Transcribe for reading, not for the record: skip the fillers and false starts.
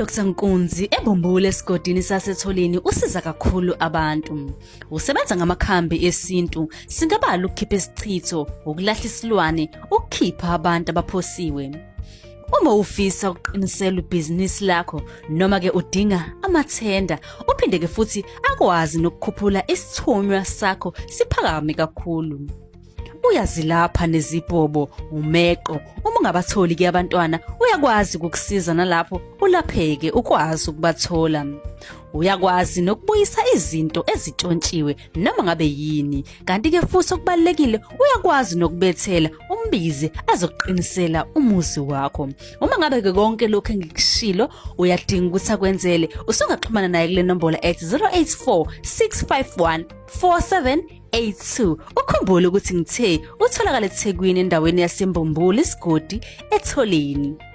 UDr Nkunzi eMbumbulu esigodini saseTholini usiza kakhulu abantu. Usebenza ngamakhambi esintu, singabala ukukhipha isichitho, ukulahla isilwane, ukukhipha abantu abaphosiwe. Uma ufisa ukuqinisela ibhizinisi lakho noma ke udinga amathenda, uphinde ke futhi akwazi nokukhuphula isithunywa sakho siphakame kakhulu. Uyazilapha nezibhobo, umeqo. Uma ungabatholi ke abantwana, uyakwazi ukukusiza nalapho ulapheke ukwazi ukubathola. Uyakwazi nokubuyisa izinto ezitshontshiwe noma ngabe yini. Kanti ke futhi okubalulekile uyakwazi nokubethela umbize azokuqinisela umuzi wakho. Uma ngabe ke konke lokhu engikushilo uyadinga ukuthi akwenzele, usungaxhumana naye kule nombolo ethi 084 651 47 82. Ukhumbule ukuthi ngithe utholakala eThekwini endaweni yaseMbumbulu isigodi eTholeni.